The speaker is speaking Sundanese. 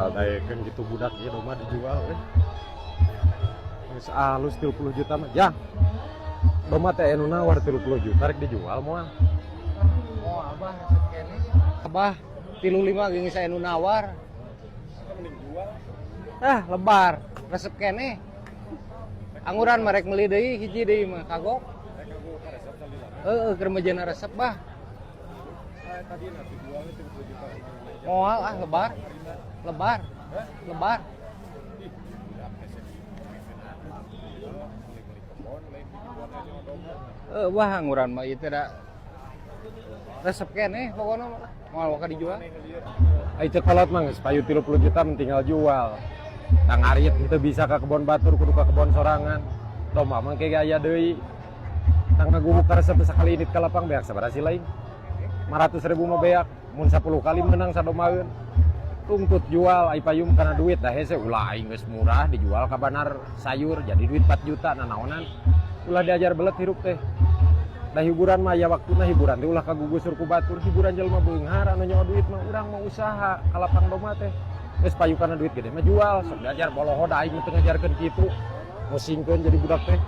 Bakal daekeun gitu budak ieu domba dijual eh. Geus alus 30 juta mah. Jang. Domba teh anu nawar 30 juta, rek dijual moal? Oh, abah, resep keneh. Abah, 35 geus aya nu nawar. Mending jual. Ah, lebar, resep keneh. Angguran mah rek meuli deui, hiji deui mah kagok. Heeh, keur meujeuhna resep, Bah. Tadi nanti jualnya 30 juta. Moal ah, lebar. Lebar. Lebar. Ih, budak hese beli-beli kebon lain dijual aja domba. Eh, wah, angguran mah ieu teh da resep keneh pokokna mah. Moal waka dijual. Ai cek kolot mah geus payu 30 juta mah tinggal jual. Tang ngarit teu bisa ka kebon batur, kudu ka kebon sorangan. Domba mah ke aya deui. Tang ngagubuk karesep sakali indit ka lapang beak sabaraha sih lain? 500 ribu mah beak. Mun 10 kali menang sadombaeun. Tungtut jual, ai payu mah kana duit dah hese, ulah aing geus murah dijual ka banar sayur jadi duit 4 juta nanaonan. Ulah diajar belet hirup teh. Da hiburan mah aya waktuna, hiburan teh ulah kagugusur ku batur, hiburan jelema beunghar anu nyawa duit mah, urang mau usaha ka lapang domba teh. Geus payu kana duit gede mah jual, sok diajar boloho da aing teu ngajarkeun kitu. Musingkeun jadi budak teh.